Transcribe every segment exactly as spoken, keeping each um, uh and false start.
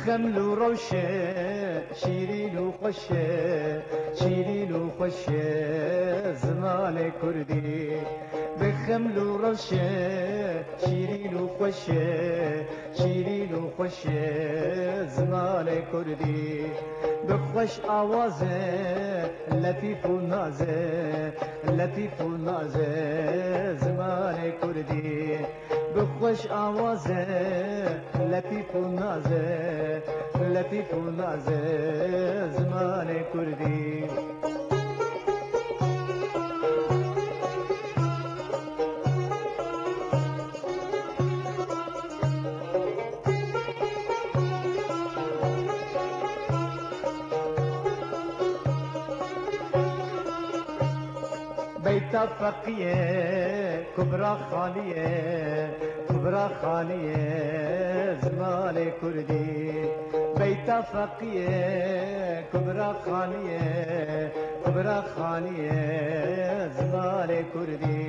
Xeml û rewşe, şîrîn û xweş e, şîrîn û xweş e zimanê kurdî. Bi xeml û rewşe, şîrîn û xweş e, şîrîn û xweş e zimanê kurdî. Bi xweş awaze, letîf û naze, letîf û naze zimanê kurdî. Bi xweş awaze, letîf û naze, letîf û naze zimanê kurdî. Beyta Feqîye, Kubra Xanîye, Kubra Xanîye zimanê kurdî. Beyta Feqîye, Kubra Xanîye, Kubra Xanîye zimanê kurdî.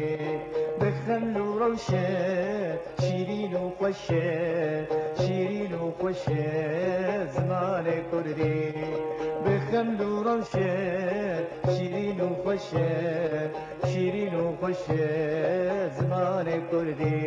Bi xeml û rewşe, şîrîn û xweş e, şîrîn û xweş e zimanê kurdî. Bi xeml û rewşe, şîrîn û xweş e, şîrîn û xweş e zimanê kurdî.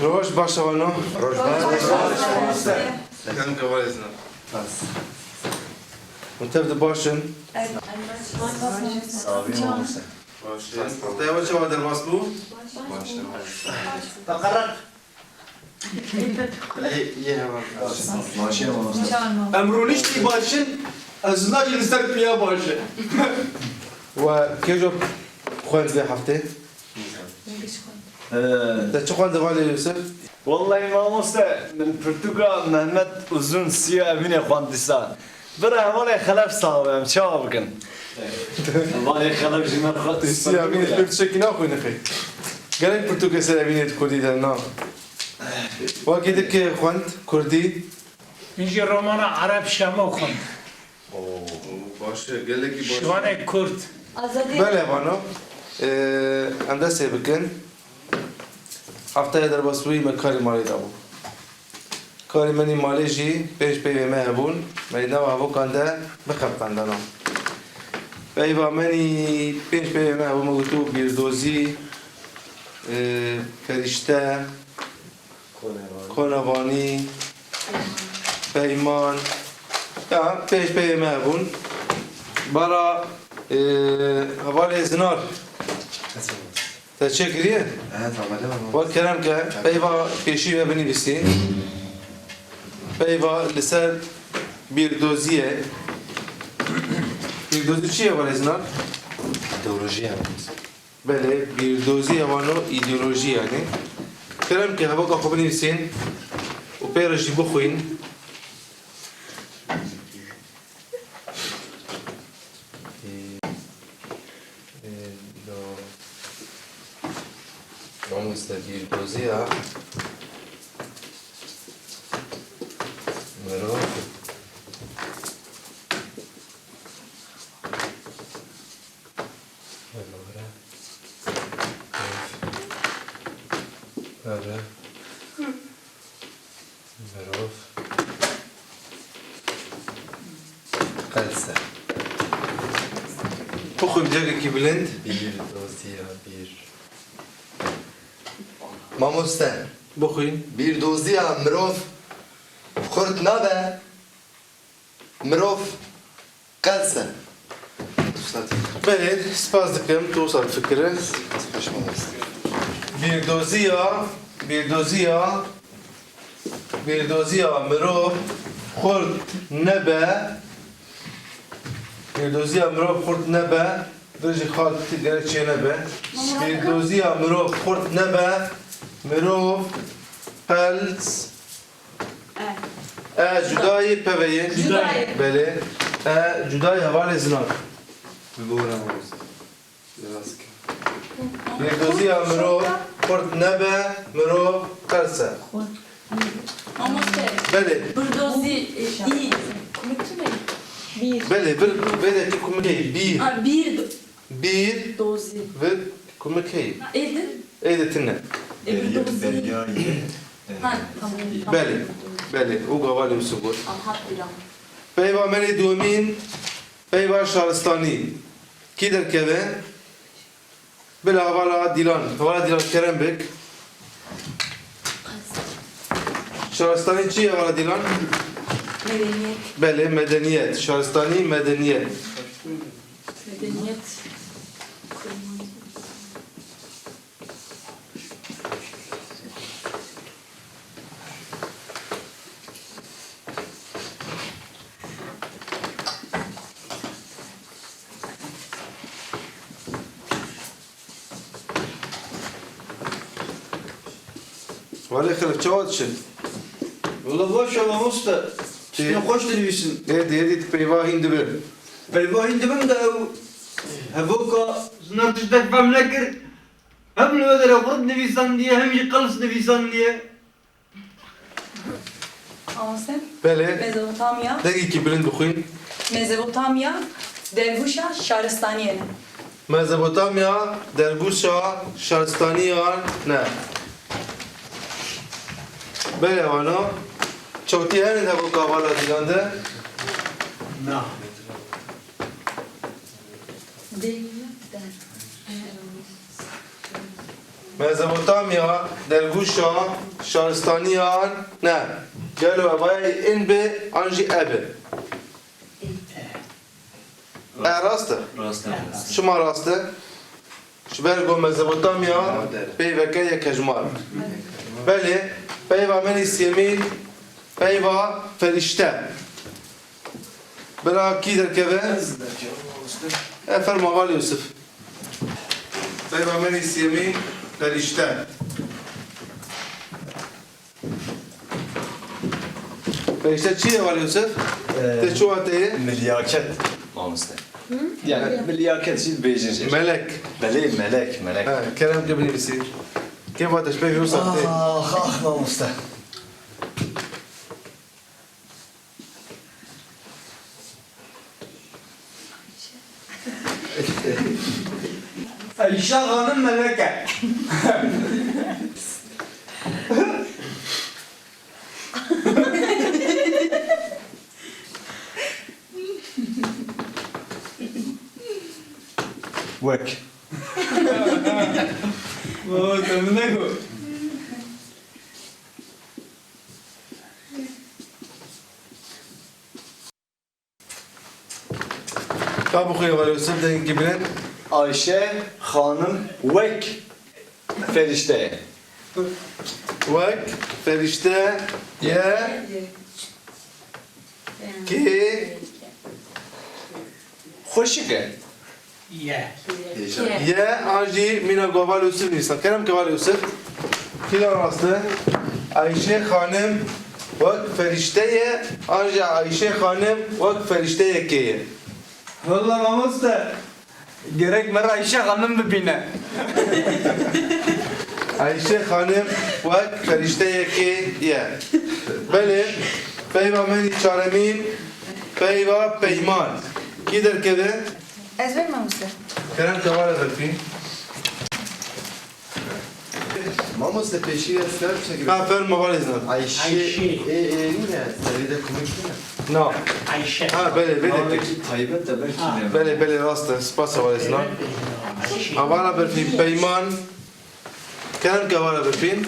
Roj baş e wano. Roj baş. Kanka, var izin. Bas. Hûn tev de baş in. Sağ ol, mamoste. Baş e. Haftaya we çawa derbas bû? Baş e. Teqereq. Yê, yê heval. Baş e, mamoste. Em rûniştî baş in, ez zina jî li ser piya baş e. We kê jop xwend vê heftê? Ee, Te çi xwendî Valê Yusuf? Wellahî mamoste, min pirtûka Mehmet Uzun Siya Emînê xwend dîsa. Bira hevalê Xelef sax be, em çawa bikin? Hevalê Xelef ji me re xwend. Siya Emînê pir tiştekî naxwîne xê. Gelek pirtûkê ser Emînê di kurdî de na. Wekî di kê xwend kurdî? Min jî romana Ereb Şemo xwend. Oo, baş e, gelekî baş e. Şivanê Kurd. Azadî. Belê vano. Ee, em destê bikin. Heftaya derbasbûyî me karê malê dabû. Karê menî malê jî pênc peyvê me hebûn. Me nava hevokan de bixebitandana. Peyva menî pênc peyvê me hebû, me gotû bîrdozî, ee, ferîşte, Konevanî. Konevanî, Peyman. Ya, pênc peyvê me hebûn. Bara, e, hevalê Zinar. Te çêkiriye? Evet, amele var. Wek kerem ke, peyva pêşî ve binivîsî. Peyva li ser bîrdoziyê. Bîrdozî çi ye hevalê Zinar? Îdeolojî ye. Belê, bîrdozî ya wano îdeolojî yanî. Kerem ke hevoka xwe binivîsîn û pê re jî bixwîn. Î-, îdo-, mamoste, bîrdozî ya mirov. Ere. Ere. Mirov. Qelse. Bixwîn cihekî bilind. Bîr, doziya, bîr. Mamoste. Bixwîn. Bîrdoziya mirov xurt nabe. Mirov qels e. Belê, spas dikim, tu wisa difikire. Bîrdoziya, bîrdoziya, bîrdoziya mirov xurt nebe. Bîrdoziya mirov xurt nebe. Dirê jî xal gerek çê nebe. Bîrdoziya mirov xurt nebe. Mirov qels E. E, cudayê peveyê. Cudayê. Belê. E, cudayê hevalê zinan. Bi bo re mamoste. Biraz ki. Bîrdoziya mirov xurt nebe, mirov qels e. Mamoste. Belê. Birdozî, e, î. Kumik çi ne? Bîr. Belê, vir, vêrekî kumik heye. Bîr. A, bîr do- Bîr. Dozî. Vir kumik heye. Ê din? Ê de tine. E, birdozî. Belya, belya, e, Ha, tamam, tamam. Belê. Belê. O gava li Yusuf got. Aha, bira. Peyva me rê duyemîn, peyva şaristanî. Kî derkeve? Bila hevala Dîlan. Hevala Dîlan, kerem bik. Şaristanî çi ye hevala Dîlan? Medeniyet. Belê, medeniyet. Şaristanî, medeniyet. Medeniyet. Welê xelif, çawa diçin? Wele baş e mamoste. Tiştê xweş dinivîsin. Êdî, êdî tu peyva hîn dibin. Peyva hîn dibin de ew hevoka zinar tiştek fem nekir. Hem li wê derê xurt nivîsandiye, hem jî qels nivîsandiye. Mamoste? Belê. Mezopotamya. Dengekî bilind bixwîn. Mezopotamya, dergûşa şaristaniyan e. Mezopotamya, dergûşa şaristaniyan ne. Belê, vana. Çewtî hene hevoka hevala Dîlan de? Na. Mezopotamya, dergûşa şaristaniyan ne. Gelo ev ê in be, an jî e be? E, rast e. Rast e. Çima rast e? Ji ber ku Mezopotamya peyveke yekejmar. Belê, peyva me nî siyemîn, peyva ferîşte. Bira kî derkeve? Ez derkevim, mamoste. E, ferma heval Yusuf. Peyva me nî siyemîn, ferîşte. Ferîşte çi ye heval Yusuf? Ee, Tê çi wateyê? Milyaket, mamoste. Hı? Yani milyaket jî dibêjin jê. Melek. Belê, melek, melek. Ha, kerem ke binivîsî. Kê vate ji peyvê wisa tê? Ah, ah, mamoste. Ayşe Xanim melek e. Wek. Baba, te min negot. Ka bixwîne, Wele Yusuf, dengekî bilind. Ayşe Xanim wek ferîşte ye. Wek ferîşte ye. Kê? Xweşik e. Ye. Ye, an jî mîna ku heval Yusuf nivîsa. Kerem ke heval Yusuf. Kî ne rast e? Ayşe Xanim wek ferîşte ye, an jî Ayşe Xanim wek ferîşteyekê ye. Wele mamoste, gerek me re Ayşe Xanim bibîne. Ayşe Xanim wek ferîşteyekê ye. Belê, peyva me nî çaremîn, peyva peyman. Kî derkeve? Ez verim mamoste. Kerem ke heval Berfîn. Mamoste, pêşî ez ser çekirek. Ha, ferma heval Eznan. Ayşe. Ayşe. E, e, nîne, serê de kumik nîne. Na. Ayşe. Ha, belê, belê. Navekî taybet de belkî Ha. ne. Belê, belê, rast e. Spas heval Eznan. Ayşe. Hevala Berfîn, peyman. Kerem ke hevala Berfîn.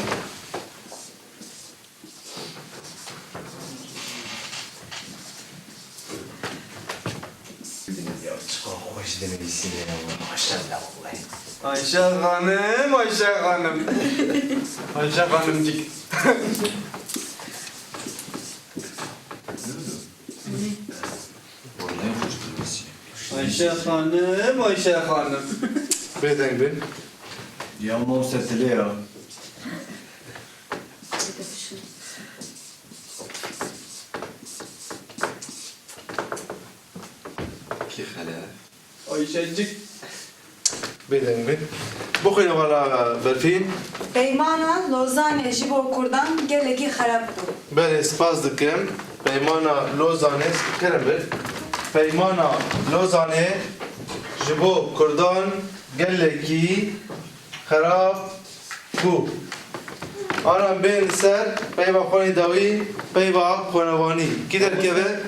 Ya, çiqa xweş dinivîsîne ya, maşallah wellahî. Ayşe Xanim, Ayşe Xanim. Ayşe Xanimcik. Wellahî xweş dinivîsîne. Ayşe Xanim, Ayşe Xanim. Bêdeng bin. Ya mawse tilê ya. Kî xele? Ayşecik. Bêdeng bin. Bixwîne hevala Berfîn. Peymana Lozanê ji bo kurdan gelekî xerab bû. Belê, spas dikim. Peymana Lozanê, kerem bir. Peymana Lozanê ji bo Kurdan gelekî xerab bû. Ana bên li ser peyva xwe dawî, peyva konevanî. Kî derkeve?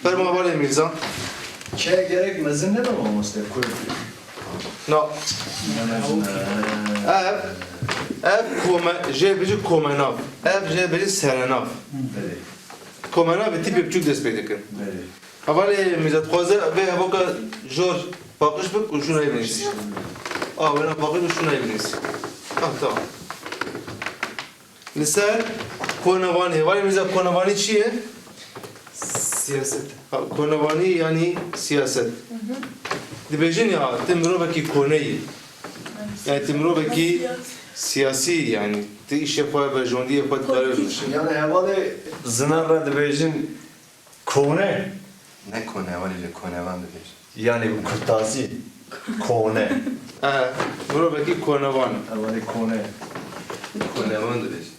Ferma balê Mîrza. Çe gerek mezin nebe mamoste, kurd. Na. Ne mezin, he. Ev, ev kome-, jê bijî komenav. Ev jê bijî serenav. Belê. Komenav bi tîpê biçûk dest pê dikin. Belê. Hevalê Mîrza dixwaze vê hevoka jor paqij bik û şûna yê binivîsî. A, wêna paqij bik, şûna yê binivîsî. Ah, tamam. Li ser konevanî. Hevalê Mîrza, konevanî çi ye? Siyaset. Ha, konevanî yanî siyaset. Hı hı. Dibêjin ya, tu mirovekî kone yî. Yani tu mirovekî siyasî, yani tu îşê xwe, berjewendiyê xwe dikare bibêje. Yani hevalê zinan re dibêjin kone. Ne kone, hevalê, ji konevan dibêjin. Yani bi kurtasî kone. E, mirovekî konevan. Hevalê kone. Konevan dibêjin.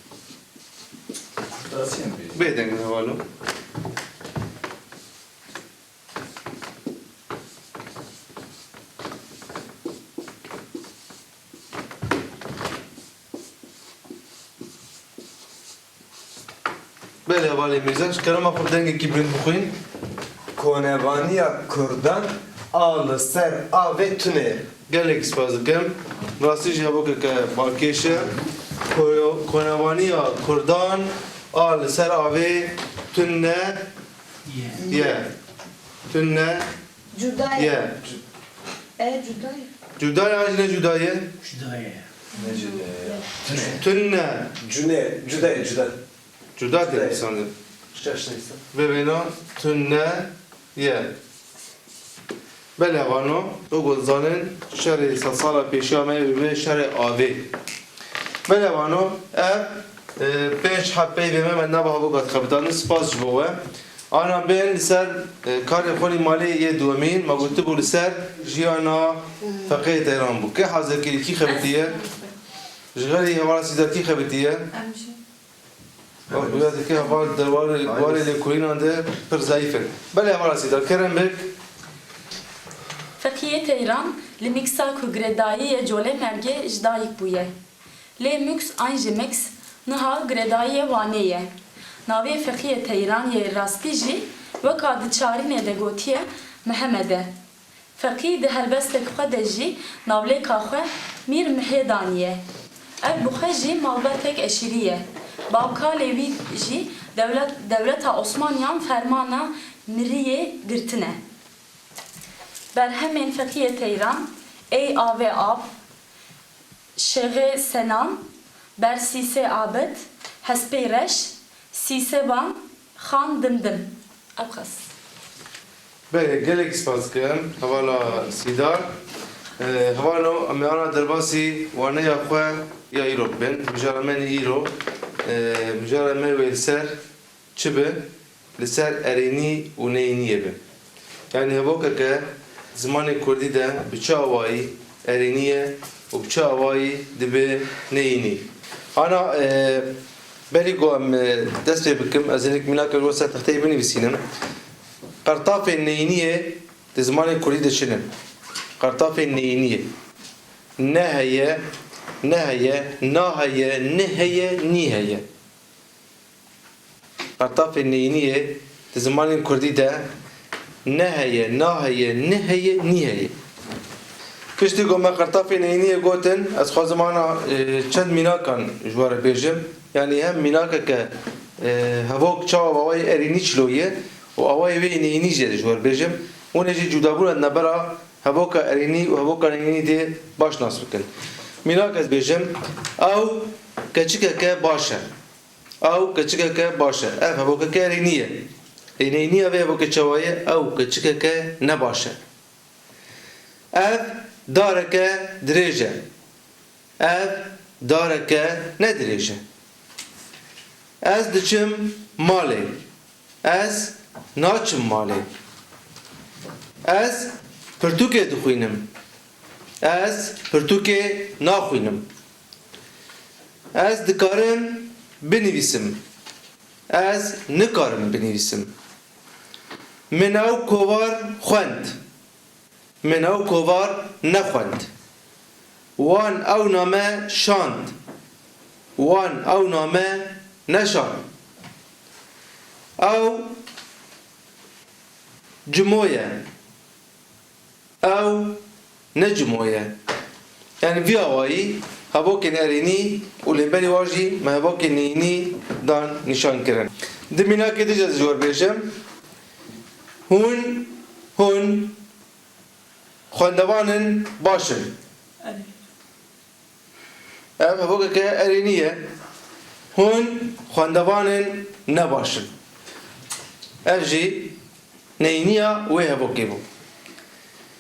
Kurtasî em bêjin. Bê deng hevalo. Belê, hevalê Mîrza, ji kerema xwe dengekî bilind bixwîn. Konevaniya Kurdan a li ser avê tune. Gelek spas dikim. Rastî jî hevokeke balkêş e. Ko-, konevaniya Kurdan a li ser avê tune ye. Tune Cuda ye. Ye. E, cuda ye. Cuda ye, an jî ne cuda ye? Cuda ye. Ne cuda ye? Tune. Tune. Cune, cuda ye, cuda. Cuda tê nivîsandin. Şaş neyse. Vê vêna tune ye. Belê vano, wek ku dizanin, şerê sedsala pêşiya me wê bibe şerê avê. Belê vano, ev, e, pênc heb peyvê me, me nava hevok hat xebitandin, spas ji bo we. Ana bên li ser, e, karê xwe li malê yê duwemîn, me gotibû li ser jiyana Feqiyê Teyran bû. Kê hazir kiriye, kî xebitiye? Ji xêrê hevala Sîdar kî xebitiye? Em jî. Bak, bu ya dike heval derwarê, warê lêkolînan de pir zayîf in. Belê hevala Sîdar, kerem bik. Feqiyê Teyran li mîksa ku girêdayî ye Colemêrgê ji dayik bûye. Lê Mûks an jî Miks niha girêdayiyê Wanê ye. Navê Feqiyê Teyran yê rastî jî weka di çarînê de gotiye Mihemed e. Feqî di helbestek xwe de jî navlêka xwe Mîr Mihê daniye. Ev bi xwe jî malbetek eşîrî ye. Bawkalê wî jî dewlet, dewleta Osmaniyan fermana miriyê girtine. Berhemên Feqiyê Teyran, Ey Avê Av, Şêxê Senan, Ber Sîsê Abid, Hespê Reş, Sîsê Ban, Xan Dimdim. Ew qas. Belê, gelek spas dikim hevala Sîdar. Ee, hevalo, em ê ana derbasî waneya xwe ya îro bibin. Mijara me nî îro, ee, mijara me wê li ser çi bi? Li ser erênî û neyîniyê bi. Yanî hevokeke zimanê kurdî de bi çi awayî erênî ye û bi çi awayî dibe neyînî? Ana, e, berî ku em, e, dest pê bikim, ez hinek mînakek li ser texteyê binivîsînim. Qertafên neyîniyê di zimanê kurdî de çi ne? Qertafên neyîniyê. Ne heye, ne heye, na heye, ni heye, nî heye. Qertafê neyîniyê di zimanên kurdî de ne heye, na heye, ni heye, nî heye. Piştî ku me qertafê neyîniyê gotin, ez xwazim ana, e, çend mînakan ji we re bêjim. Yanî hem mînakeke, e, hevok çawa bi awayê erênî çilo ye û awayê wê yê neyînî jî ez ji we re bêjim. Hûn ê jî cudabûna di navbera hevoka erênî û hevoka neyînî de baş nas bikin. Mînak ez bêjim, ew keçikeke baş e. Ew keçikeke baş e. Ev hevokeke erênî ye. Ê neyîniya vê hevokê çawa ye? Ew keçikeke nebaş e. Ev dareke dirêj e. Ev dareke nedirêj e. Ez diçim malê. Ez naçim malê. Ez pirtûkê dixwînim. Ez pirtûkê naxwînim. Ez dikarim binivîsim. Ez nikarim binivîsim. Min ew kovar xwend. Min ew kovar nexwend. Wan ew name şand. Wan ew name neşand. Ew cimo ye. Ew ne cimo ye. Yanî vî awayî hevokên erênî û lê berî wan jî me hevokên neyînî dan nîşan kirin. Di mînakê din jî ez ji we bêjim. Hûn, hûn xwendevanên baş in. Ev hevokeke erênî ye. Hûn xwendevanên nebaş in. Ev jî neyîniya wê hevokê bû.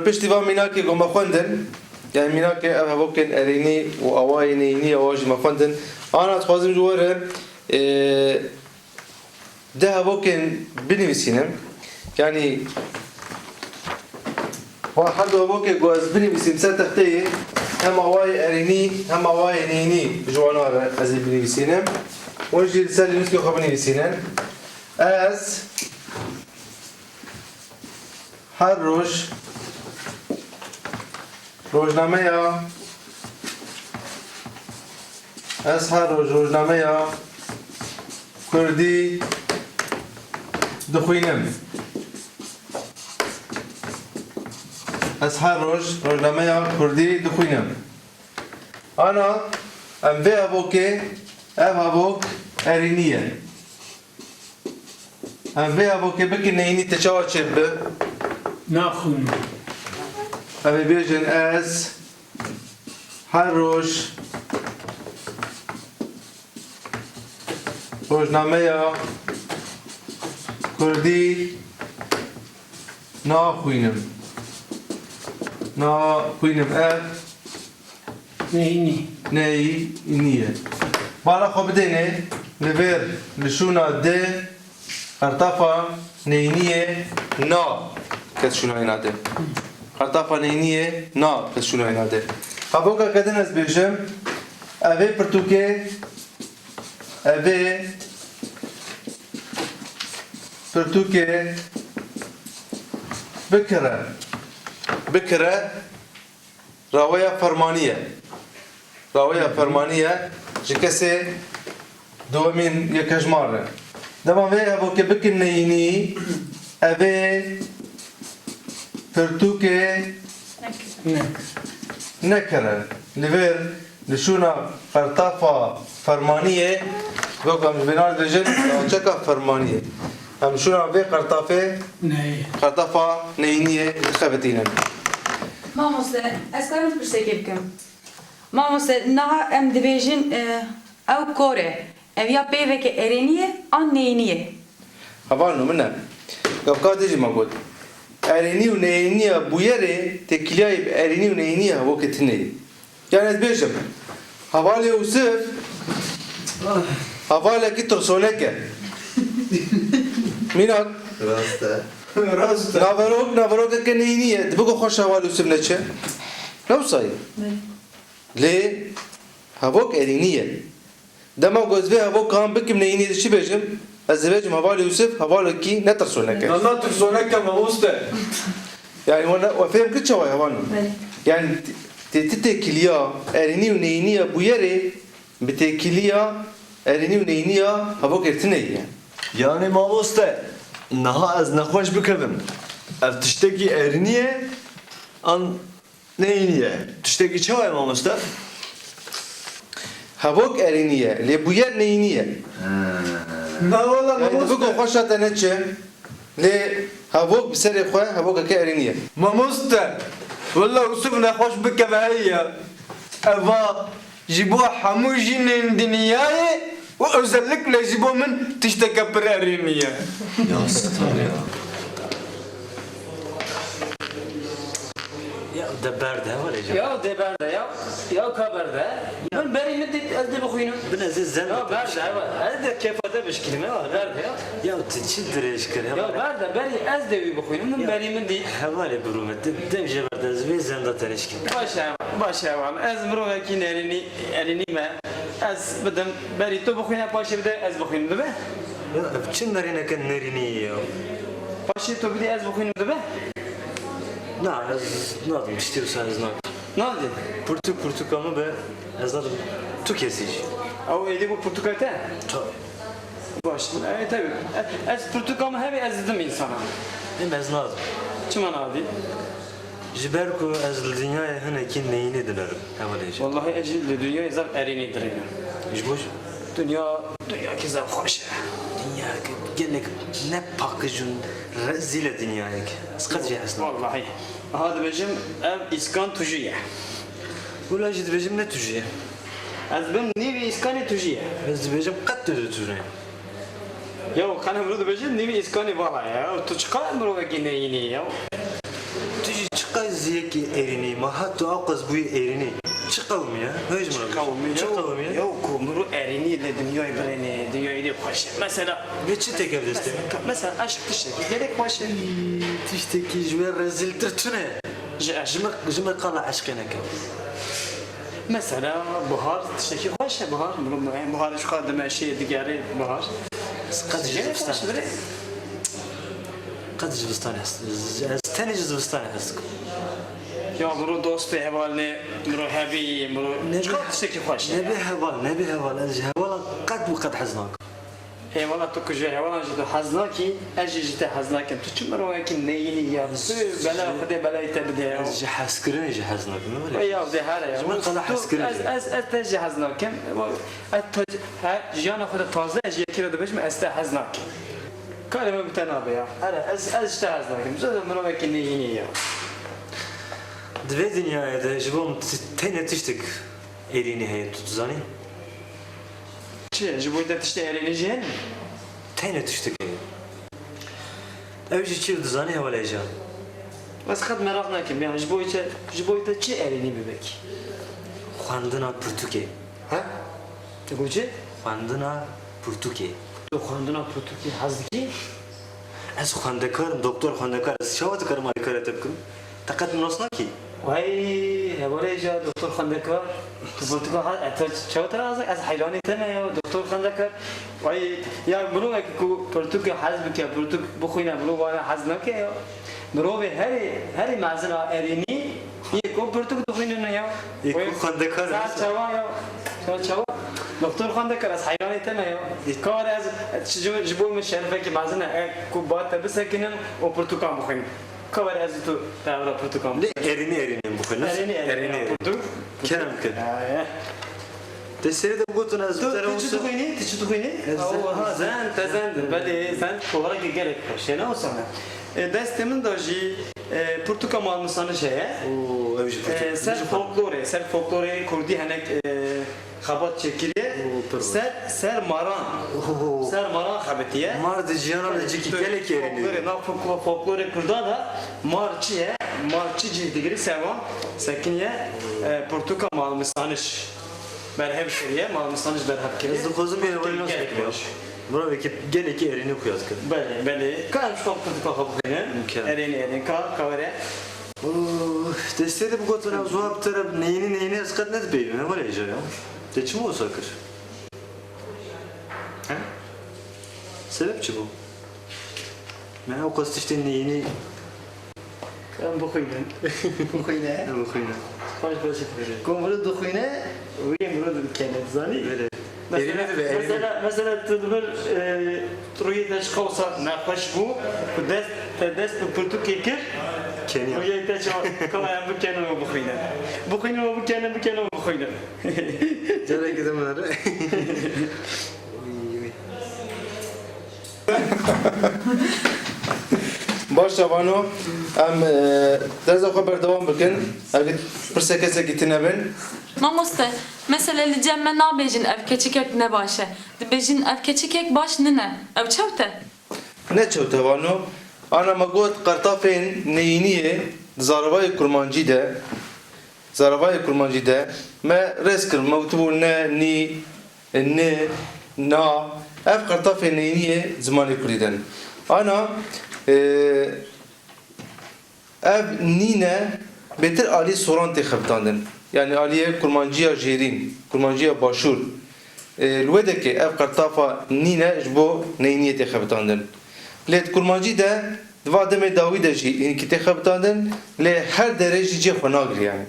Piştî van mînakê ku me xwendin, yani mînakê ev hevokên erênî û awayê neyînî ya wan jî me xwendin. Ana dixwazim ji we re, ê, deh hevokên binivîsînim. Yanî, wan her du hevokê ku ez binivîsîm ser texteyê, hem awayê erênî, hem awayê neyînî ji wana re ez ê binivîsînim. Hûn jî li ser lînûskê xwe binivîsînin. Ez her roj rojnameya, ez her roj rojnameya Kurdî dixwînim. Ez her roj rojnameya Kurdî dixwînim. Ana, em vê hevokê, ev hevok erênî ye. Em vê hevokê bikin neyînî, te çawa çêdibe? Naxwînim. Em ê bêjin, ez her roj rojnameya Kurdî naxwînim. Naxwînim. Ev Neyînî. Neyînî ye. Bala xwe bidêne li vêr, li şûna D, qertafa neyîniyê na ket şûna wêna D. Qertafa neyîniyê na ket şûna wêna D. Hevokeke din ez bêjim, evê pirtûkê, evê pirtûkê bikire. Bikire. Raweya fermanî ye. Raweya fermanî ye ji kesê duyemîn yekejmar re. Dema vê hevokê bikin neyînî, evê pirtûkê nekire. Li vêr, li şûna qertafa fermaniyê, wek em ji vênan dibêjin, navçeka fermaniyê. Em şûna vê qertafê, neyî, qertafa neyîniyê dixebitînin. Mamoste, ez karim pirsekê bikim? Mamoste, niha em dibêjin, e, ew kor e. Ev ya peyveke erênî ye an neyînî ye? Hevalno min e. Gavka dê jî me got. Erênî û neyîniya bûyerê têkiliyayî bi erênî û neyîniya hevokê tune ye. Yani ez bêjim, hevalê Ûsif hevalekî tirsonek e. Mînak. Rast e. Rast e. Naverok, naverokeke neyînî ye. Dibe ku xweş hevalê Ûsif neçe. Ne wisa ye? Belê. Lê hevok erênî ye. Dema ku ez vê hevokan bikim neyînî, ez çi bêjim? Ez dibêjim hevalê Ûsif hevalekî ne tirsonek e. Na, na tirsonek e mamoste. Yani we ne, we fêm kir çawa ye hevalno? Belê. Yani tê, tê têkiliya erênî û neyîniya bûyerê bi têkiliya erênî û neyîniya hevokê tune ye. Yani mamoste, niha ez nexweş bikevim. Ev tiştekî erênî ye an neyînî ye? Tiştekî çawa ye mamoste? Hevok erênî ye, lê bûyer neyînî ye. He. Na wela mamoste. Yani dibe ku xweşa te neçe, lê hevok bi serê xwe hevokeke erênî ye. Mamoste, wela Ûsif nexweş bikeve heye. Eva ji bo hemû jinên dinyayê û özellikle ji bo min tişteke pir erênî ye. Ya Sitar ya. Ya de berde, hevalê can. Ya de berde ya. Ya ka berde. Min berî min dît, ez dê bixwînim. Bin ez ê zen. Ya berde, heval. Ez dê kefa te bişkînim, heval. Berde ya. Ya tu çi dirêj kir, heval. Ya berde, berî ez dê wî bixwînim, min berî min dît. Hevalê birû me, tu dem jê berde, ez vê zenda te nişkînim. Baş e, heval, baş e, heval. Ez mirovekî nerînî, erînî me. Ez bidim, berî tu bixwîne, paşê bide, ez bixwînim, dibe? Ya ev çi nerîneke nerînî ye ya? Paşê tu bidî ez bixwînim dibe? Na, ez nadim, tiştê wisa ez nakim. Nadî? Pirtûk pirtûka min be, ez nadim tu kesî jî. Ew êdî bû pirtûka te? Tabii. Baş, e, tabii. E, ez pirtûka min hebe ez didim însana. Em ez nadim. Çima nadî? Ji ber ku ez li dinyayê hinekî neyînî dinerim, hevalê jî. Wallahî ez jî li dinyayê zaf erênî dirênim. Ji bo jî? Dinya, dinyakî zaf xweş e. Dinyayek gelek ne paqij û rezîl e dinyayek. Ez qet jê hez nakim. Wallahî. Aha dibêjim ev îskan tujî ye. Wila jî dibêjim ne tujî ye. Ez bim nîvî îskanê tujî ye. Ez dibêjim qet tu tune. Ya, qene mirov dibêje nîvî îskanê vala ye. Ya, tu çiqa mirovekî neyînî ye ya? Tu jî çiqa ziyekî êrînî, ma hat tu aqas bûyî êrînî. Çi qewimî ye? Hej mirov. Çi qewimî ye? Çi qewimî ye? Ya, ku mirov êrînî li dinyayê birêne, dinyayê dê xweş e. Mesela, vê çi têke bi destê min? Mesela, eşq tiştekî gelek xweş e. Tiştekî ji wê rezîltir tune. Ji eşq. Ji min, ji min qala eşqê neke. Mesela bihar tiştekî xweş e, bihar. Mirov, em bihar ji xwe dimeşê, digerê bihar. Ez qet ji zivistan, qet ji zivistanê hez, ez tenê ji zivistanê hez dikim. Ya mirov dostê hevalê, mirov hebî, mirov çiqa tiştekî xweş e. Nebê heval, nebê heval, ez ji hevalan qet û qet hez nakim. Ê wela tu ku ji hevalan jî tu hez nakî, ez jî ji te hez nakim. Tu çi mirovekî neyînî ya? Tu bela Xwedê belayê te bide ya. Ez ji hezkirinê jî hez nakim, ne were? Ey ya, de here ya. Ji min qala hezkirin. Ez, ez, ez te jî hez nakim. Ez te, he, jiyana xwe de taze, ez jî yekî re dibêjim, ez te hez nakim. Karê min bi te nabe ya. Here, ez, ez ji te hez nakim. Tu mirovekî neyînî ya. Di vê dinyayê de ji bo min t-, tenê tiştek êrînî heye, tu dizanî? Çi? Ji bo te tiştê erênî jî hene? Tenê tiştek heye. Ew jî çi dizanî hevalê jiyan? Ez qet meraq nakim, ya ji bo te, ji bo te çi erênî bibek? Xwendina pirtûkê. Ha? Te got çi? Xwendina pirtûkê. Tu xwendina pirtûkê hez dikî? Ez xwendekar im, doktor xwendekar, ez çawa dikarim alîkarê te bikim? Te qet min nas nakî? Wey, hevalê ja doktor xwendekar. Tu pirtûka ha, e, te çawa te razek? Ez heyranê te me ya, doktor xwendekar. Wey, ya mirovek ku pirtûkê hez bike, pirtûk bixwîne, mirov wana hez nake ya. Mirovê herê, herê mezin a erênî, yê ku pirtûk dixwînine ya. Yê ku xwendekar e. Çawa ya? Çawa, çawa? Doktor xwendekar, ez heyranê te me ya. Kar ez, ji, ji bo min şerefekî mezin e, e, ku ba te bisekinin û pirtûkan bixwînin. Ka were ez û tu tevra pirtûkan. Lê erînî erînî em bixwînin. Erînî erînî. Erînî. Pirtûk. Kerem kir. He. Te serê de bigotin ez. Tu, tu çi dixwînî? Tu çi dixwînî? Ez Aw, ha, zend, te zend. Belê, zend kovarekî gelek xweş e, ne wisa ne? E, destê min de jî, e, pirtûka Mal Misanij heye. Oo, ew jî pirtûk. E, ser folklorê, ser folklorê kurdî henek, e, xebat çêkiriye. Oo, pir baş. Ser, ser maran. Oo. Ser maran xebitiye. Mar di jiyana de cihekî gelekî heye. Folklorê, nav folklo-, folklorê kurdan de mar çi ye? Mar çi cih digirî ser wan sekiniye, e, pirtûka Mal Misanij berhev kiriye, Mal Misanij berhev kiriye. Ez dixwazim vê hevalî nas bikim ya. Mirovekî gelekî erênî xuya dike. Belê, belê. Ka em ji xwe pirtûka xwe bixwînin. Mimkun. Erênî, erênî. Ka, ka were. Ûh, destê de bigotin ew zuha bi te re neyînî, neyînî ez qet nedibêjim, hevalê ja ya. Te çima wisa kir? He? Sebeb çi bû? Me ew qas tiştên neyînî. Em bixwînin. Bixwîne. Em bixwînin. Xweş xweş. Belê. Ku mirov dixwîne, wê mirov dikene, dizanî? Belê. Mesela, Evine dibe, evine. Mesela, mesela tu li vir, e, rûyê te çiqa wisa nexweş bû, ku dest, te dest bi pirtûkê kir, Keniya. Rûyê te çiqa, kama em bikenin û bixwînin. Bixwînin û bikenin, bikenin û bixwînin. Carekî din binêre. Baş e vano, em, e, dersa xwe berdewam bikin. Ev pirsê kesekî tune bin. Mamoste, mesela li cem me nabêjin ev keçikek ne baş e. Dibêjin ev keçikek baş nine. Ew çewt e? Ne çewt e vano. Ana me got qertafên neyîniyê di zaravayê kurmancî de, zaravayê kurmancî de me rêz kir, me gotibû ne, nî, ni, na. Ev qertafê neyîniyê zimanê kurdî de ne. Ana, e, ev nîne bêtir alî soran tê xebitandin. Yanî aliyê kurmanciya jêrîn, kurmanciya başûr. e, li wê dekê ev qertafa nîne ji bo neyîniyê tê xebitandin. Lê di kurmancî de di va demê dawî de jî hinkî tê xebitandin, lê her derê jî cihê xwe nagire yani.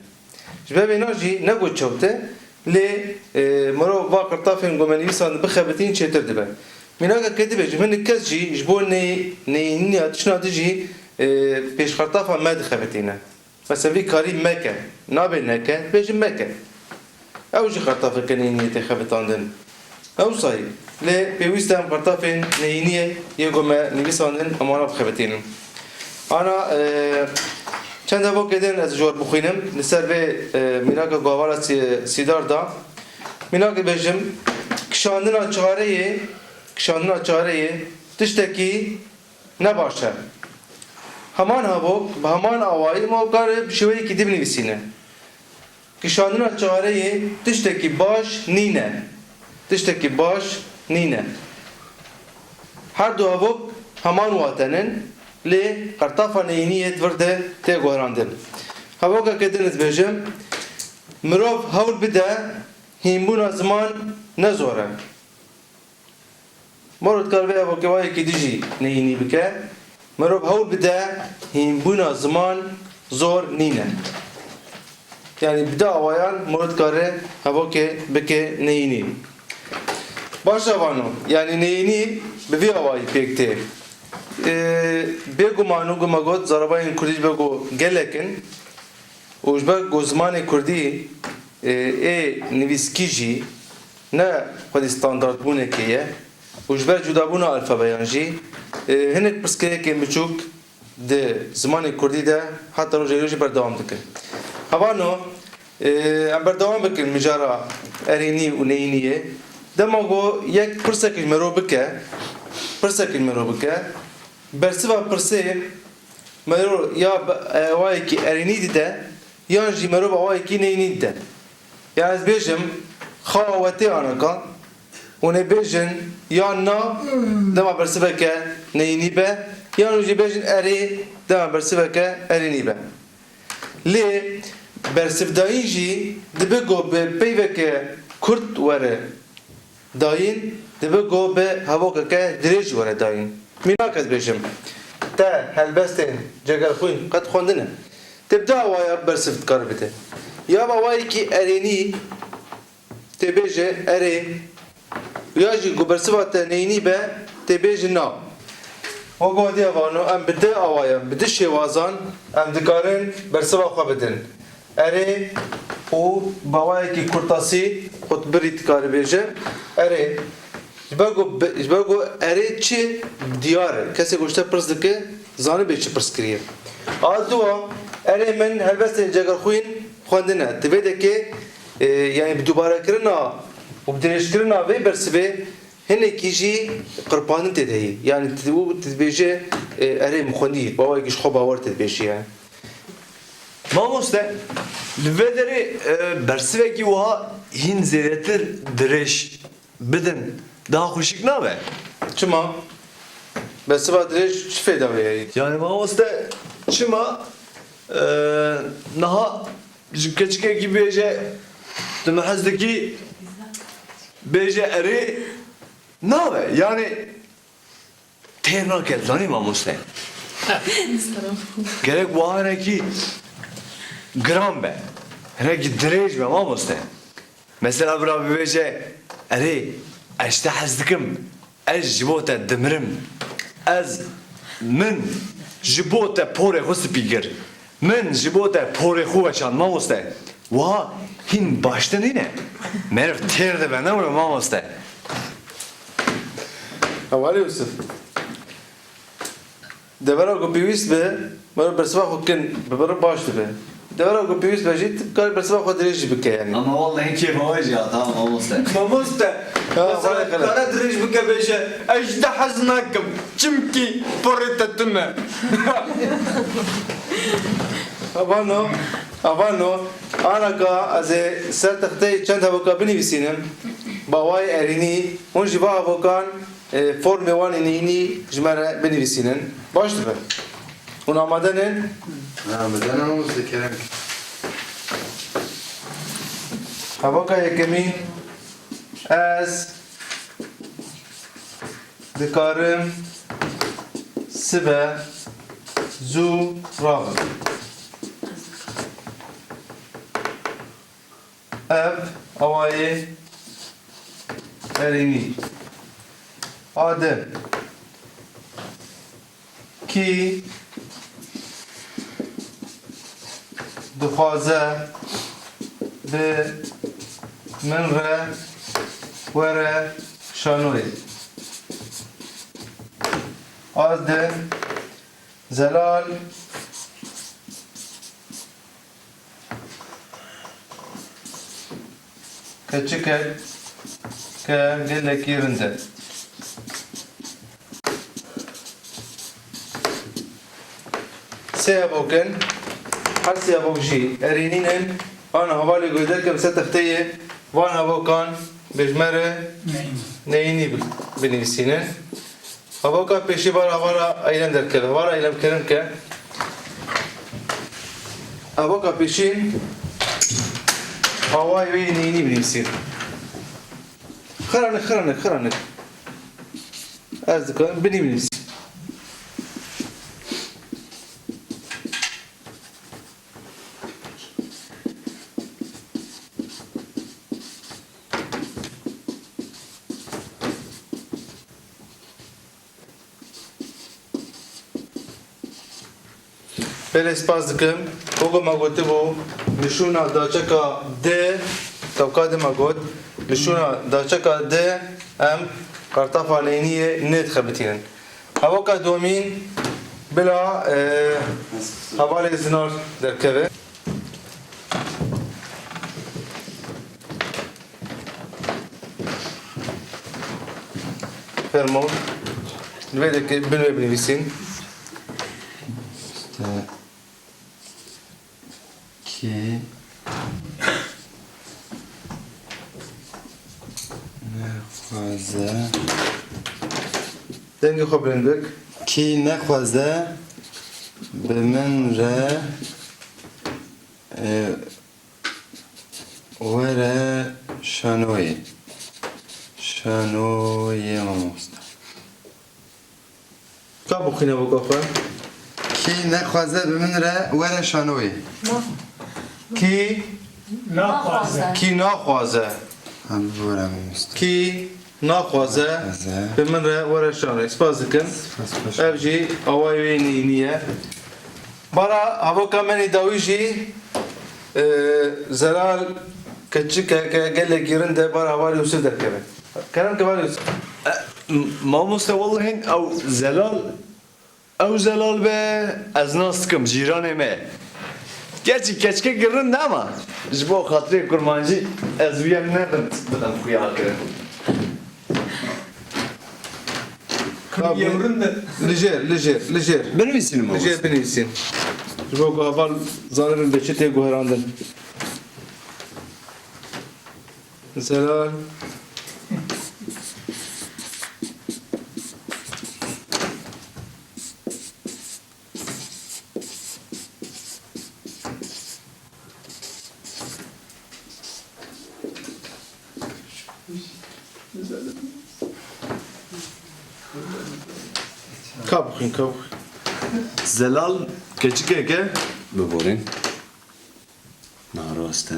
Ji ber vêna jî ne ku çewt e, lê, e, mirov va qertafên ku me nivîsandin bixebitîn çêtir dibe. Mînakeke dibêjim, hinek kes jî ji bo ney-, neyîniya tiştna din jî, e, pêşqertafa me dixebitîne. Mesela vî karî meke, nabe neke, dibêjin meke. Ew jî qertafeke neyîniyê tê xebitandin. Ew sayî, lê pêwîst e em qertafên neyîniyê yê ku me nivîsandin, em wana bixebitînin. Ana, e, çend hevokê din ez ji we re bixwînim, li ser vê, e, mînaka ku hevala Sî-, Sîdar da. Mînak dibêjim, kişandina çareyê, kişandina çareyê tiştekî ne baş e. Heman hevok bi heman awayî ma kare bi şêweyekî din binivîsîne. Kişandina çareyê tiştekî baş nîne. Tiştekî baş nîne. Her du hevok heman watenin, lê qertafa neyîniyê di vir de tê guherandin. Hevokeke din ez dibêjim, mirov hewl bide, hînbûna ziman ne zor e. Moro dikare vê hevokê wayekî din jî neyînî bike. Mirov hewl bide, hînbûna ziman zor nîne. Yanî bi du awayan moro dikare hevokê bike neyînî. Baş e vano, yanî neyînî bi vî awayî pêk tê. Ee, bêguman û ku me got, zarabayên kurdî ji ber ku gelek in, û ji ber ku zimanê kurdî, e, ê nivîskî jî ne xwedî standardbûnekê ye û ji ber cudabûna alfabeyan jî, e, hinek pirsgirêkên biçûk di zimanê kurdî de heta roja îro jî berdewam dikin. Hevano, e, em berdewam bikin mijara erênî û neyîniyê. Dema ku yek pirsekî ji mero bike, pirsekî ji mero bike, bersiva pirsê mero ya bi awayekî erênî dide, yan jî mero bi awayekî neyînî dide. Yan ez bêjim, xawa we tê anaka, hûn ê bêjin yan na, dema bersiveke neyînî be, yan jî bêjin erê, dema bersiveke erênî be. Lê bersivdayîn jî dibe ku bi peyveke kurt were dayîn, dibe ku bi hevokeke dirêj were dayîn. Mînak ez bêjim, te helbestên Cegerxwîn qet xwendine? Te bi du awaya bersiv dikare bide. Ya bi awayekî erênî tê bêje erê, ya jî ku bersiva te neyînî be, tê bêje na. Wek hatiye vano, em bi du awayan, bi du şêwazan em dikarin bersiva xwe bidin. Erê û bi awayekî kurtasî xwe birî dikare bêje erê. Ji ber ku bi-, ji ber ku erê çi diyar e. Kesê ku ji te pirs dike, zanibe çi pirs kiriye. A dua, erê min helbestên Cegerxwîn xwendine. Di vê dekê, e, yanî bi dubarekirina û bi dirêjkirina vê bersivê hinekî jî qirpandin tê de heye. Yanî tu, tu dibêje, e, erê min xwendî, bi awayekî ji xwe bawer tê dibêje yani. Mamoste, li vê derê, e, bersivekî wiha hîn zêdetir dirêj bidin, daha xweşik nabe? Çima? Bersiva dirêj çi fêda wê heye? Yani mamoste, çima, e, niha ji keçikekî bêje, tu min hez dikî, bêje erê, nabe. Yani têr nake, zanî mamoste. Gerek wiha hinekî giran be. Hinekî dirêj be mamoste. Mesela bira bibêje, erê, ez ji te hez dikim, ez ji bo te dimirim. Ez, min ji bo te porê xwe spî kir. Min ji bo te porê xwe weşand, mamoste. Wiha hîn baştir nîne. Meriv têr dibe, ne wilo mamoste? Hevalê Yusuf. Devera ku pêwîst be, meriv bersiva xwe kin bibire baş dibe. Devera ku pêwîst be jî, tu karî bersiva xwe dirêj jî bike yani. Ama wallahî kêfa we jî hat ha, mamoste. Mamoste, ha, mesela xelê, xelê. Kare dirêj bike bêje, ez ji te hez nakim, çimkî porê te tune. Avano, avano, anaka ez ê ser texteyê çend hevoka binivîsînim, bi awayê erênî, hûn jî va hevokan, e, formê wan ê neyînî ji me re binivîsînin. Baş dibe. Hûn amade ne? Ha, amade ne, mamoste, kerem. Hevoka yekemîn, Ez dikarim sibe zû rabim. Ev awayê erênî. A di. Kî dixwaze bi min re were şanoyê? A di. Zelal keçikek e gelekî rind e. Sê hevok in, her sê hevok jî erênî ne. Ana hevalê ku derkeve ser texteyê van hevokan bêjmere neyînî bi-, binivîsînin. Hevoka pêşî bara hevala eylem derkeve. Hevala eylem kirin ke. Hevoka pêşî awayê wê yê neyînî binivîsîn. Xiranik, xiranik, xiranik. Ez dikarim binivîsîn. Belê, spas dikim. Weke me gotibû, nişûna daçeka D, tewka D me got, nişûna daçeka D em qartafa neyîniyê nêdixebitînin. Hevoka domîn bila, e, hevalê Zinar derkeve. Fermo. Li vê derê bin wê binivîsîn. Te kî nexwaze. Dengê xwe bilind bik. Kî nexwaze bi min re, e, were şanoyê. Şanoyê mamoste. Ka bixwîne weke xwe. Kî nexwaze bi min re were şanoyê. Kî Naxwaze. Kî naxwaze. Em were mamoste. Kî naxwaze Naxwaze. Bi min re were şanoyê. Spas dikim. Spas, baş. Ev jî awayê wê neyînî ye. Bara hevoka me nê dawî jî, e, Zelal keçikek e gelekî rind e, bara hevalê Yûsif derkeve. Kerem ke hevalê Yûsif. E, m-, mamoste, wellehî ew Zelal, ew Zelal be, ez nas dikim, cîranê me. Gerçî keçikekî rind e ama ji bo xatirê kurmancî ez wî yek ne rind bidim xuya kirin. Ka bi-, Yewrin de. Li jêr, li jêr, li jêr. Binivîsînim. Li jêr binivîsîn. Ji bo ku heval zanibin bi çi tê guherandin. Zelal. Ka bixwîn, ka bixwîn. Zelal keçikek e, biborîn. Narast e.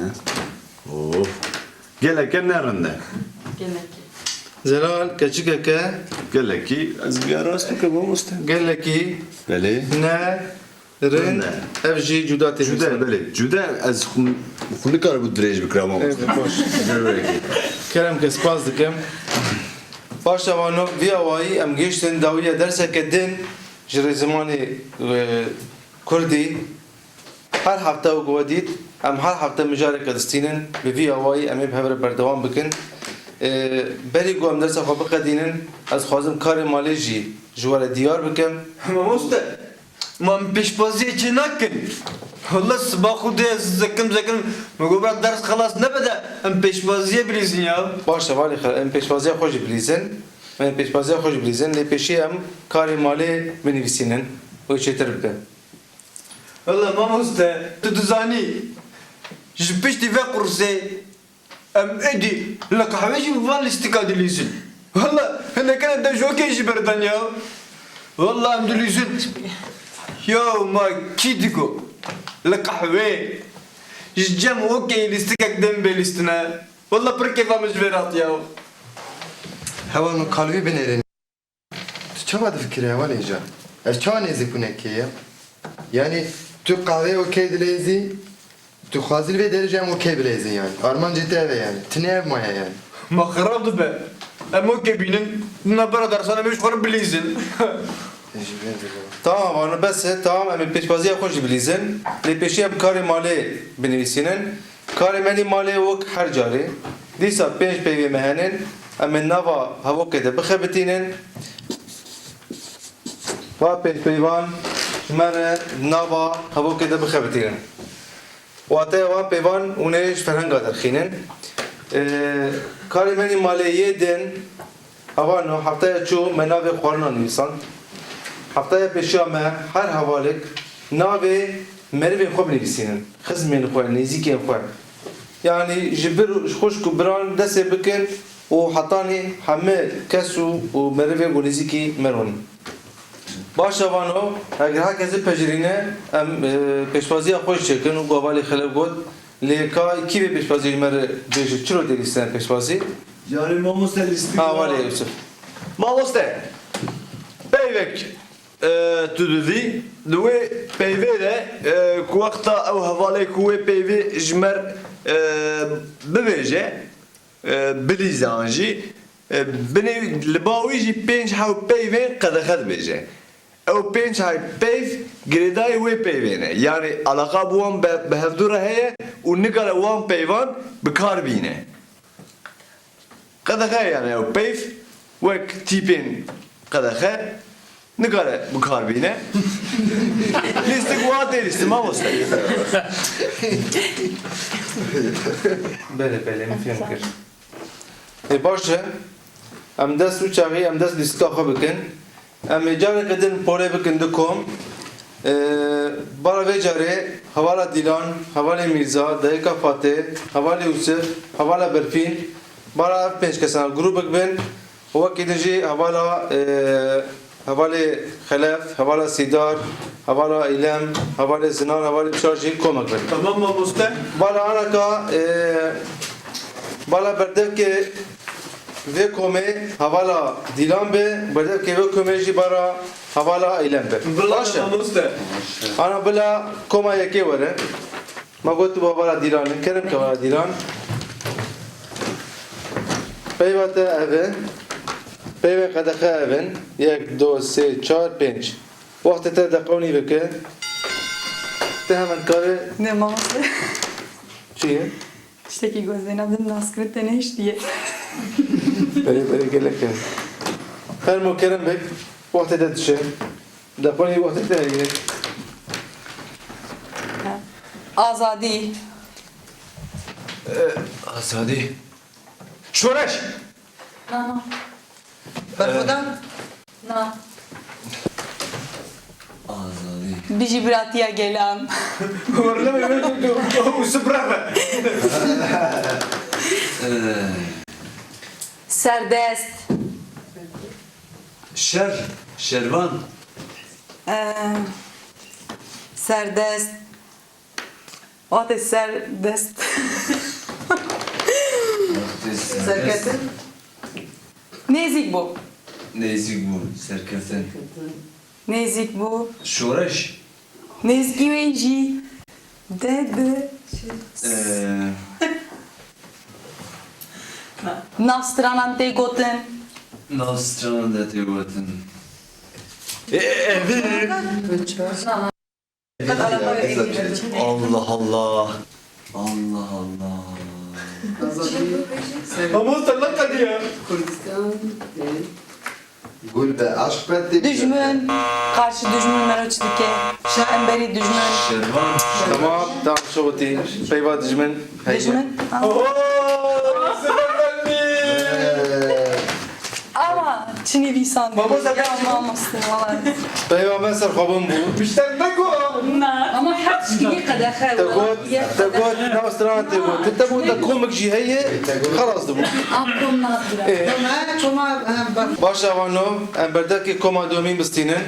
Oo. Gelek e ne rind e. Gelekî. Zelal keçikek e. Gelekî, ez vîya rast bikim, mamoste. Gelekî. Belê. Ne. Rind. Rind e. Ev jî cuda tê. Cude, belê. Cude, ez xwe, xwe nikaribû dirêj bikirim ama. Evet, baş. Kerem ke, spas dikim. Baş e, vano, vî awayî em gihiştin dawiya derseke din ji rêzimanê, e, kurdî. Her hefte wek we dît, em her hefte mijareke distînin, bi vî awayî em ê bi hev re berdewam bikin. E, berî ku em dersa xwe biqedînin, ez xwazim karê malê jî ji we re diyar bikim. Mamoste, Ma em pêşbaziyê çê nakin. Wele siba Xwedê ez zekim zekim. Me got, bira ders xelas nebe de em pêşbaziyê bilîzin ya. Baş e, valî xwe, em pêşbaziya xwe jî bilîzin. Em pêşbaziya xwe jî bilîzin. Lê pêşî em karê malê binivîsînin. Wê çêtir bibe. Wele mamoste, tu dizanî. Ji piştî vê qursê Em êdî li qehwê jî van lîstika dilîzin. Walla hinekine de ji okey jî berdan ya. Walla em dilîzin. Ya ma kî digo? Li qehwê. Ji cem okey lîstikek dem bê lîstine. Walla pir kêfa min ji vê re hatiya. Hewa min kalbî binêrin. Tu çawa difikirî hevalê îca? Ez çawa nêzîk û nekê ye? Yanî tu qehweyê okey dileyzî, tu xwazî li vê derê jî em okey bileyzin yanî. Armancê te ev e yanî. Tu ne ev maye yanî. Ma xerab dibe. Em okey bînin, di navbera dersan em ê ji xwe re bilîzin. Ji vê dilo. Tamam, vano bes e, tamam, em ê pêşbaziya xwe jî bilîzin. Lê pêşî em karê malê binivîsînin. Karê me nî malê wek her carê. Dîsa pênc peyvê me henin. Em ê nava hevokê de bixebitînin. Va pênc peyvan ji me re nava hevokê de bixebitînin. Wateya van peyvan hûn ê ji ferhenga derxînin. Ee, karê me nî malê yê din. Hevalno, hefteya çû me navê xwarina nivîsand. Hefteya pêşiya me her hevalek navê merivên xwe binivîsînin. Xizmên xwe, nêzîkên xwe. Yanî ji bir, ji xwişk û biran destê bikin û hetanî heme kes û, û merivê ku nêzîkî me ronî. Baş e vano, eger her kes bipejirîne, em, e, pêşbaziya xwe jî çêkin û ku hevalê Xelef got, Lê ka kî vê pêşbazî ji me re bêje, çiro tê lîstene pêşbazî? Yanî mamoste lîstik Ha, wa- walê Yusuf. Mamoste, peyvek, e, tu didî, di wê peyvê de, e, ku wexta ew hevalê ku wê peyvê ji me re, e, bibêje, e, bilîze an jî, e, binê li ba wî jî pênc hew peyvên qedexe dibêje. Ew pênc hay peyv girêdayî wê peyvê ne. Yanî alaqa bi wan be-, bi hevdû re heye û nikare wan peyvan bi kar bîne. Qedexe yanî ew peyv wek tîpên qedexe nikare bi kar bîne. Lîstik wa tê lîstik mamoste. Belê, belê, min fêm kir. Ê, baş e. Em dest û çaxî, em dest lîstika xwe bikin. Em ê careke din polê bikin du kom. Ê, bara vê carê hevala Dîlan, hevalê Mîrza, dayika Fatê, hevalê Yûsif, hevala Berfîn, bara ev pênc kesan grûbek bin. Wekî din jî hevala, ê, Hevalê Xelef, hevala Sîdar, hevala Îlem, hevalê Zinan, hevalê Bişar jî komek bin. Tamam mamoste. Bala anaka, e, bala berdevkê vê komê hevala Dîlan be, berdevkê vê komê jî bara hevala Îlem be. Bila Baş e. Mamoste. Ana bila koma yekê were. Ma got tu hevala Dîlan e, kerem ke hevala Dîlan. Peyva te ev e. Peyvên qedexe ev in. Yek, do, sê, çar, pênc. Wextê te deqewnî bike. Te hemen karê Ne mamoste. Çi ye? Tiştekî got Zeynep din naskirin te nehiştiye. Berê, berê gelek e. Fermo kerem bik. Wextê te diçe. Deqonî wextê te heye. Azadî. Ee, azadî. Şoreş! Na, na. Berxwedan? Na. Azadî. Bijî biratiya gelan. Werleme me tu, tu, tu, usibra be. Ee. Serdest. Şer, şervan. Ee, serdest. Wate ser dest. Wate ser dest. Serketin. Nêzîk bû. Nêzîk bû, serketin. Nêzîk bû. Şoreş. Nêzîkî wê jî. De, de. Ee. Nav stranan tê gotin. Nav stranan de tê gotin. E, e, ev. Allah Allah. Allah Allah. Mamoste ne qediye? Kurdistan. Gul be, aşk be, tepki. Dijmin. Karşı dijmin mero çi dike? Şer. Emberî dijmin. Şervan. Tamam, tamam, şovutî. Peyva dijmin. Dijmin. Ha. Oho! Seferberliği! Ee. Ama Çi nivîsandin? Mamoste, ya mamoste, wala. Peyva me serxwebin bû. Müşterek me ku. Na. Ama her tiştî qedexe. Te got, te got, nav strana te got. Te, te got, te komik jî heye, xelas dibû. Am kom nagira. Ê. Çoma, çoma, em ber- Baş e, vano, em berdevkê koma domîn bistînin.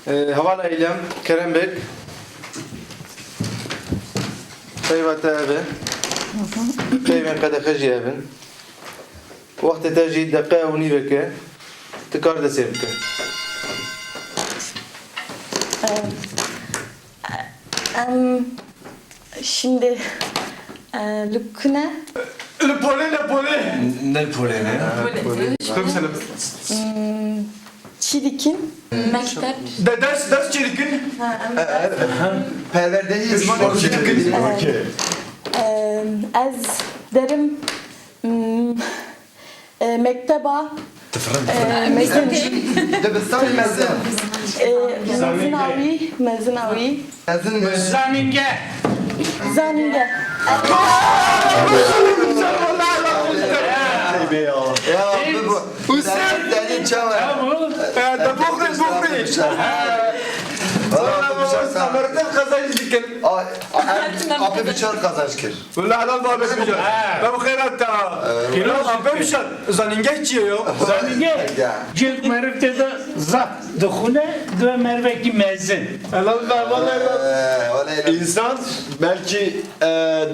Ê, hevala Eylem, kerem bik. Peyva te ev e. Peyvên qedexe jî ev in. Wextê te jî deqe û nîvek e, tu kar destê bike. Em, em şimdi, e, li ku ne? Li polê, li polê. Ne li polê ne? Polê. Polê. Tabii sen de. Hmm, çi dikin? Mektep. De ders, ders çi dikin? Ha, em ders. Perwerdeyi zimanê çi dikin? Em, ez derim, hmm, E, mekteba, e, mezin. Dibistanê mezin. E, mezina wî, mezina wî. Mezin mi? Zanînge. Zanînge. Ya, bu, bu. Hüseyin. Deli çawa. Ya, bu. E, de buxrî, buxrî. Valla, bu. Merdim kazanç dikin. Ay, ay, apê bi çar kazanç kir. Wela helal babê bijar. Ha. Me bi xêr hat te. Pîroz. Apê bişar. Zanîngeh çi ye yo? Zanîngeh. Ya. Cih meriv tê de zaf dixwine, dibe merivekî mezin. Helal be, vallahi helal. Ee, vallahi helal. Însan belkî, e,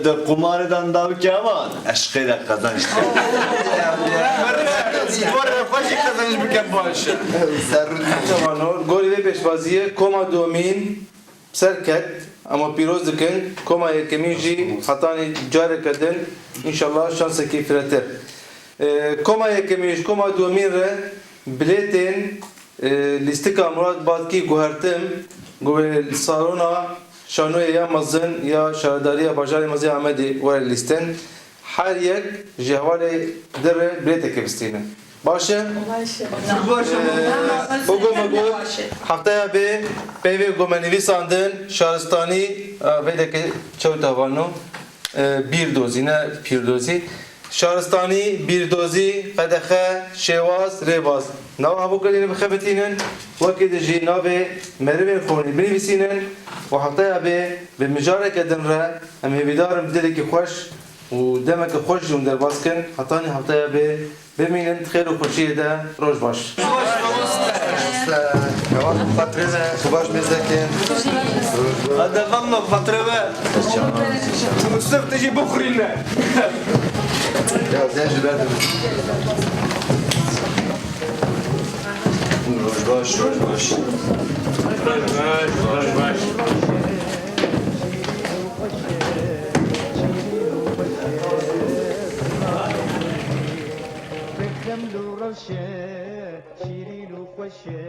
di qumarê de nda bike ama eşqê de qezenc. Meriv ji dwarê xwe jî qezenc bike baş. Serrû. Tamam, gorî vê pêşbaziyê koma domîn. Ser ket, em we pîroz dikin, koma yekemîn jî hetanî careke din, înşallah şansekî firehtir. Ee, koma yekemîn ji koma duhemîn re bilêtên, e, lîstika Murat Batkî guhertim, ku wê li salona şanoyê ya mezin ya Şaredariya Bajarê Mezin Amedê were lîstin. Her yek ji hevalê di re bilêtekê bistîne. Baş e? Baş e. Ee, Hugo me got, hefteya bê peyvê ku me nivîsandin, şaristanî, e, vê deke çewta vano, e, bîrdozî, ne pîrdozî. Şaristanî, bîrdozî, qedexe, şêwaz, rêbaz. Nava hevokirî bixebitînin, wekî di jî navê merivên xwe binivîsînin û hefteya bê bi mijareke din re em hêvîdar in bi dilekî xweş û demeke xweş jî hûn derbas kin. Hetanî hefteya bê bimînin di xêr û xweşiyê de. Roj baş. Heval xatirê me, tu baş mêzekin. Hadi valla xatirê me. Musif tu jî bixurîne. Ya, sen ji ber de. Roj baş, roj baş. Roj baş, roj baş. Bi xeml û rewşe, şîrîn û xweş e,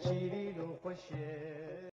şîrîn û xweş e.